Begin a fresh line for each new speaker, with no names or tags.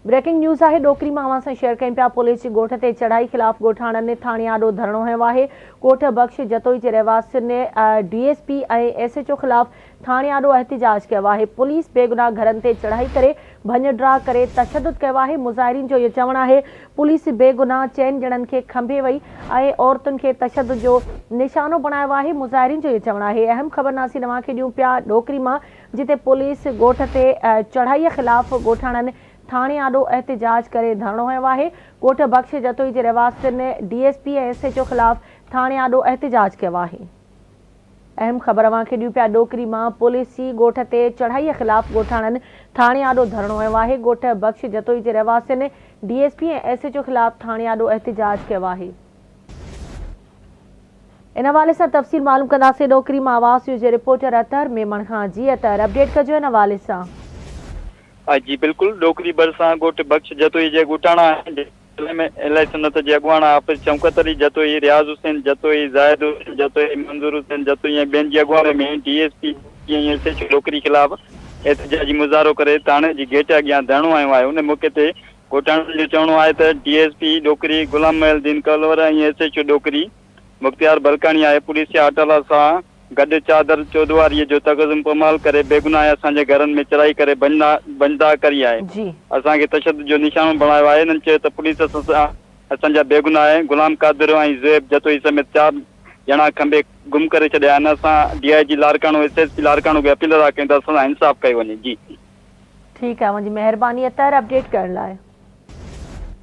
Breaking news آهي ڏوڪري مان اوهان سان شيئر ڪيون پيا پوليس جي ڳوٺ تي چڙهائي خلاف ڳوٺاڻن ٿاڻي آڏو ڌرڻو هنيو آهي ڳوٺ بخش جتوئي جي رهواسين D S P ۽ S H O خلاف ٿاڻي آڏو احتجاج ڪيو آهي پوليس بيگناهه گهرن تي چڙهائي ڪري ڀڃ ڊاهه ڪري تشدد ڪيو آهي مظاهرين جو اهو چوڻ آهي پوليس بيگناهه چئن ڄڻن کي کنڀي وئي ۽ عورتن کي تشدد جو نشانو بڻايو آهي مظاهرين جو اهو چوڻ آهي اهم خبر ناسين اوهان کي ڏيون پيا ڏوڪري مان جتي پوليس ڳوٺ تي چڙهائي خلاف ڳوٺاڻن ٿاڻي آڏو احتجاج ڪري ڌرڻو هنيو آهي، ڳوٺ بخش جتوئي جي رهواسين D S P ۽ S H O خلاف ٿاڻي آڏو احتجاج ڪيو آهي. اهم خبر اوهان کي ڏيون پيا ڏوڪري مان پوليس جي ڳوٺ تي چڙهائي خلاف ڳوٺاڻن ٿاڻي آڏو ڌرڻو هنيو آهي، ڳوٺ بخش جتوئي جي رهواسين D S P ۽ S H O خلاف ٿاڻي آڏو احتجاج ڪيو آهي. ان حوالي سان تفصيل معلوم ڪنداسين ڏوڪري مان آواز نيوز جي رپورٽر اطهر ميمڻ کان جي اطهر اپڊيٽ ڪجو ان حوالي سان.
جي بلڪل ڏوڪري ڀرسان ڳوٺ بخش جتوئي جي ڳوٺاڻا آهن جنهن ۾ اهل سنت جي اڳواڻ حافظ شوڪت علي جتوئي، رياض حسين جتوئي، زاهد حسين جتوئي، منظور حسين جتوئي ۽ ٻين جي اڳواڻي ۾ D S P ۽ S H O Dokri خلاف احتجاجي مظاهرو ڪري ٿاڻي جي گيٽ اڳيان ڌرڻو هنيو آهي ان موقعي تي ڳوٺاڻن جو چوڻو آهي ته D S P Dokri Ghulam Mohi uddin Kalwar ۽ S H O Dokri Mukhtiar Balkani آهي پوليس جي آٽالا سان گڏ چادر چودواريء جو تغزم پمال ڪري بيگناهه اسان جي گهرن ۾ چڙهائي ڪري ڀڃڊاهه ڪري آهي
جي.
اسان کي تشدد جو نشانو بڻايو آهي هنن چيو ته پوليس اسان سان اسان جا بيگناهه غلام قادر ۽ زويب جتوئي سميت چار ڄڻا کنڀي گم ڪري ڇڏيا آهن اسان D I G Larkana S S P Larkana کي اپيل ٿا ڪيون ته اسان سان انصاف ڪيو وڃي جي.
ٺيڪ آهي اوهان جي مهرباني اطهر اپڊيٽ ڪرڻ لاء.